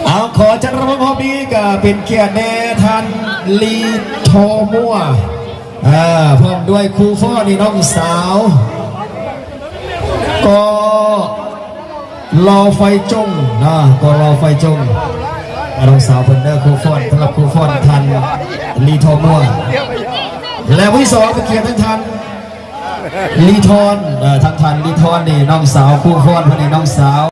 ເອົາ ຂໍຈັດລະບົບຮອບນີ້ ກະເປັນກຽດແດ່ທ່ານ ລີໂທມົວ ເອີ ພ້ອມດ້ວຍຄູຟ້ອນ ນີ້ນ້ອງສາວ ກໍລໍໄຟຈົງເນາະ ກໍລໍໄຟຈົງ ນ້ອງສາວເພິ່ນເດີ ຄູຟ້ອນ ສຳລັບຄູຟ້ອນທ່ານ ລີໂທມົວ ແລະຜູ້ທີສອງ ເປັນກຽດທາງທ່ານ ລີທອນ ເອີ ທາງທ່ານ ລີທອນ ນີ້ນ້ອງສາວ ຄູຟ້ອນເພິ່ນນີ້ນ້ອງສາວ